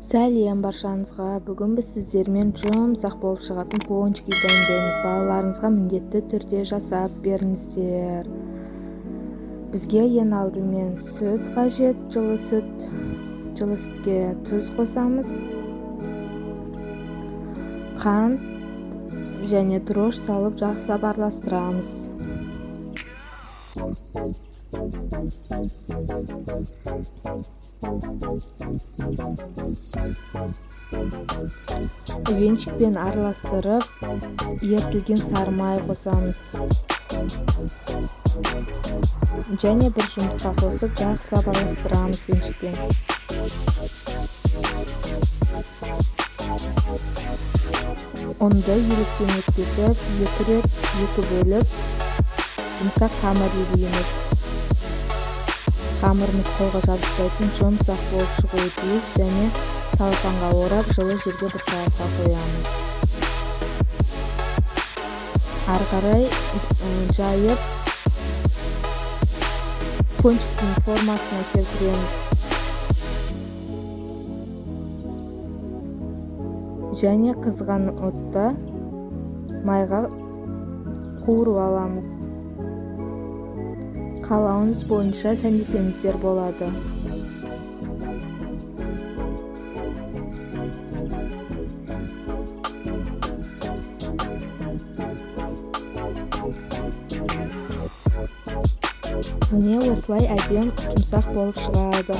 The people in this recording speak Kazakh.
Сәлем баршаңызға! Бүгін біз сіздермен жұмсақ болып шығатын пончики дайындаймыз. Балаларыңызға міндетті түрде жасап беріңіздер. Бізге ең алдымен сүт қажет, жылы сүт. Жылы сүтке тұз қосамыз. Қант және дрожж салып жақсылап араластырамыз. Венчикпен араластырып, ерітілген сары май қосамыз. Және бір жұмыртқа қосып жақсылап араластырамыз венчикпен. Ұнды електен өткізіп, екі рет екі бөліп, жұмсақ қамыр илейміз. Қамырымыз қолға жабыспайтын жұмсақ болып шығуы тиіс және салфанға орап, жылы жерге бір сағатқа қоямыз. Ары қарай жайып, пончиктің формасына келтіреміз. Және қызған отта майға қуырып аламыз. Қалауыңыз бойынша сәндесеңіздер болады. Міне осылай әдем жұмсақ болып шығады.